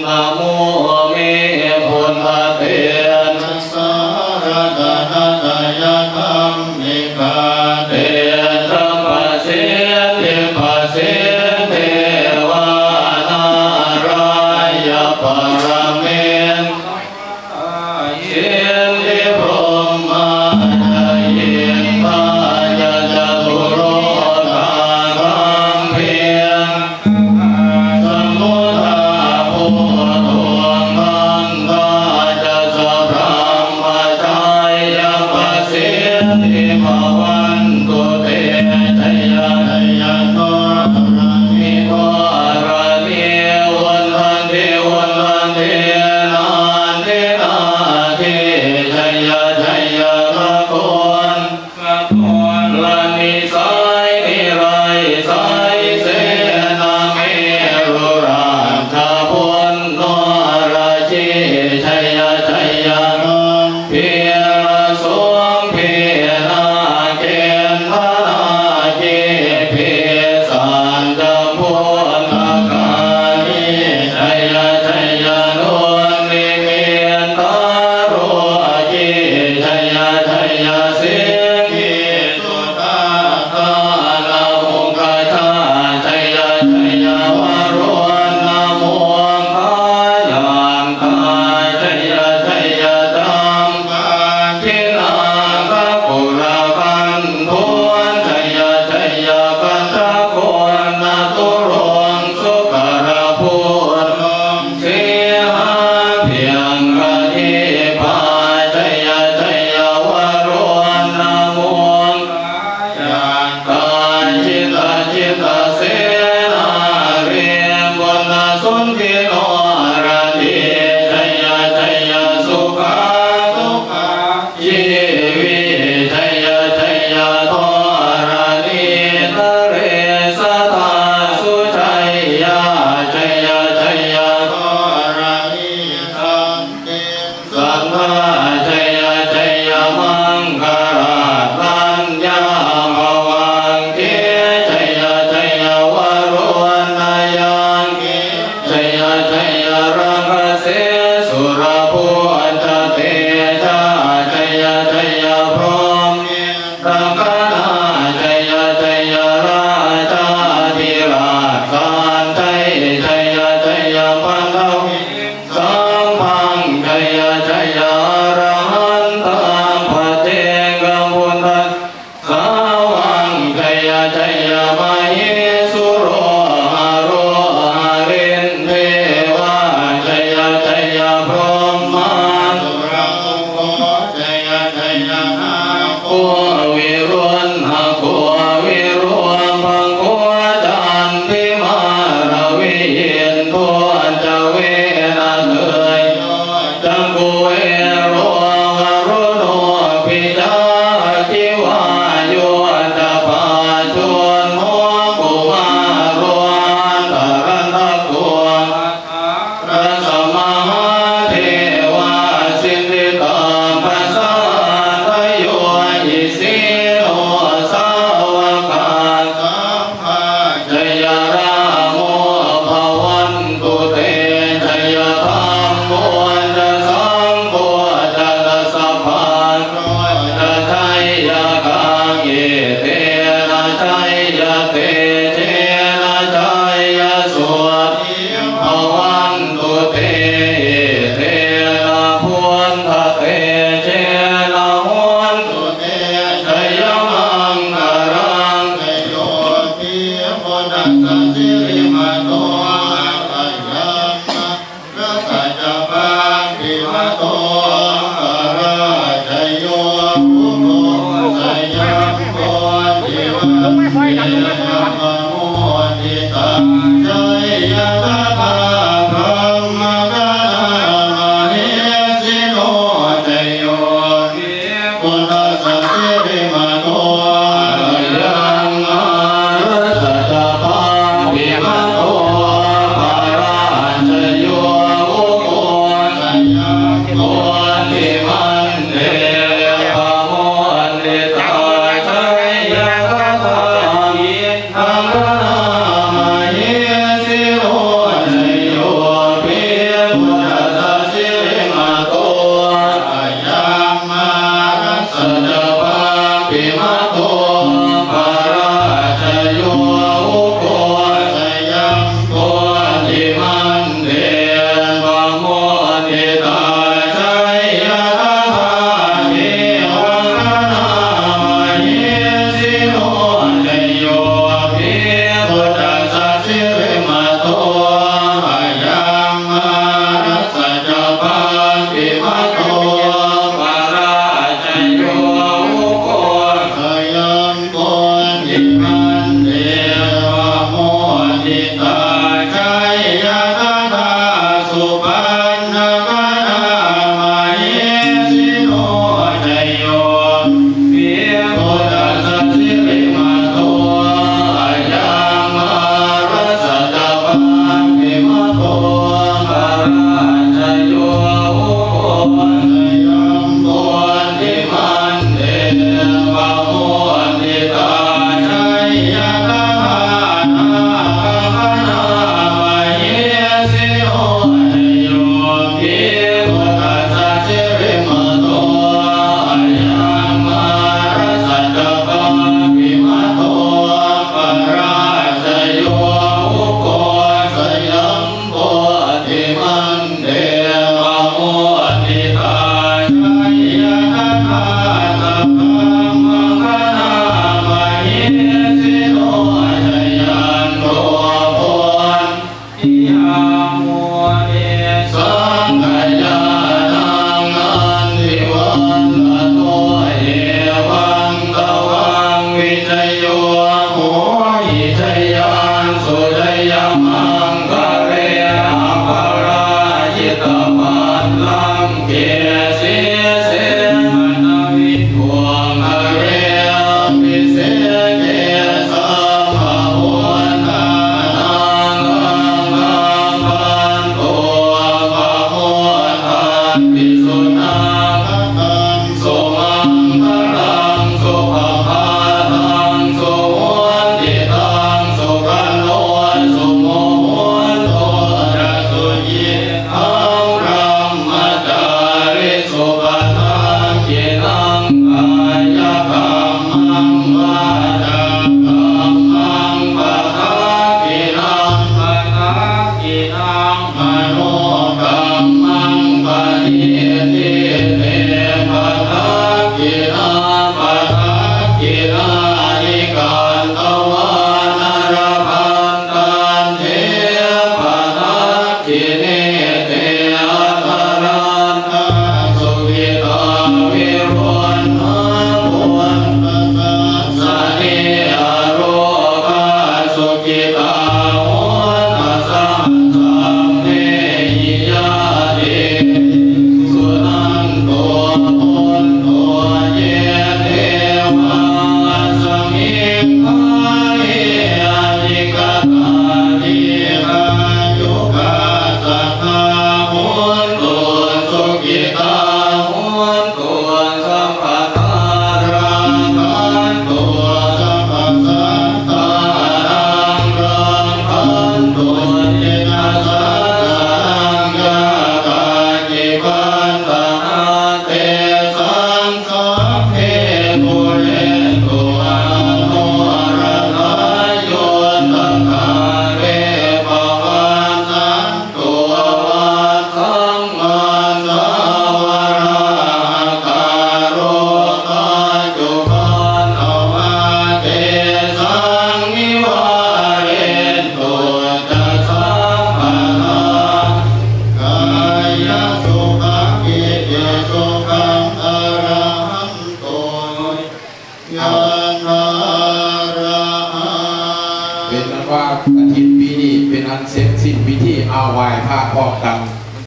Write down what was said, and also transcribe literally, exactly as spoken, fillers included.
Namo me buddhatejassā ratanattayadhammikā tejapasiddhi pasīdevā nārāyaparamesurā siddhibrahmā ca indā ca catulokā gambhīrakkhakā samuddā bhūtuṅgaṅgā ca sabrahmajayapasiddhi bhavantu te. Jaya jaya dharaṇi dharaṇī udadhi udadhī nadi nadī jaya jaya gagongagoranisai niraisai senamerurājabala norajī jaya jaya gambhīrasombhī nāgendanāgī pisācabhūtakālī jaya jaya dunnimittarogī jaya jaya siṅgī sudādānamukhajā jaya jaya varuṇṇamukhayantā jaya jaya campā jināgakulagantho jaya jaya kaṭṭhakoṇaturaṅga sukarabhūraṅga sīhabyagghadīpā jaya jaya varuṇṇamukhayantā jita jita senārī puttasundhinoradī jaya jaya sukhā sukhā jīvī jaya jaya dharaṇītale sadā sujayā jaya jaya dharaṇī santin sadā jaya jaya maṅkarāj raññā bhavagge jaya jaya varuṇṇayakkhe jaya jaya rakkhase surabhujatejā jaya jaya brahmendagaṇā jaya jaya rājādhirāj sanjaya jaya jaya paṭhaviṃ sabbaṃ jaya jaya arahantā paccekabuddha sāvaṃ jaya jaya mahesuro haro harindevā Supaṇṇagaṇā mahesino jayo hi buddhassa sirīmato ayaṃ mārassa ca pāpimato parājayo ugghosayuṃ bodhimaṇ- -ḍe pamoditā jaya tadā nāgagaṇā mahesino jayo hi buddhassa sirīmato ayaṃ mārassa ca pāpimato parājayo ugghosayuṃ bodhimaṇ- -ḍe pamoditā jaya tadā brahmagaṇā mahesino jayanto bodhiyā mūle sakyānaṃ nandivaḍḍhano evaṃ tvaṃ vijayo hohi jayassu jayamaṅgale aparājitapallaṅke sīse paṭhavipokkhare abhiseke sabbabuddhānaṃ aggappatto pamodati. Sunakkhattaṃ sumaṅgalaṃ supabhātaṃ suhuṭṭhitaṃ sukhaṇo sumuhutto ca suyiṭṭhaṃ brahmacārisu padakkhiṇaṃ kāyakammaṃ vācākammaṃ padakkhiṇaṃ padakkhiṇaṃ manokammaṃ paṇidhī te padakkhiṇā padakkhiṇāni katvāna labhantatthe padakkhiṇe. Te atthaladdhā sukhitā viruḷhā buddhasāsane arogā sukhitā hotha saha sabbehi ñātibhi. Suṇantu bhonto ye devā asmiṃ kāle adhigatā dīghāyukā sadā hontu sukhitā hontu sabbadā rakkhantu sabbasattānaṃ rakkhantu jinasāsanaṃ yā kāci patthanā tesaṃ sabbe pūrentu manorathā. Yuttakāle pavassantu vassaṃ vassā valāhakā. Rogā cupaddavā tesaṃ nivārentu ca sabbadā. Kāyasukhaṃ cittisukhaṃ arahanto yathārahā. เป็นอันว่ากฐินปีนี้เป็นอันเสร็จสิ้นพิธี เอาไหว้พระพร้อมกัน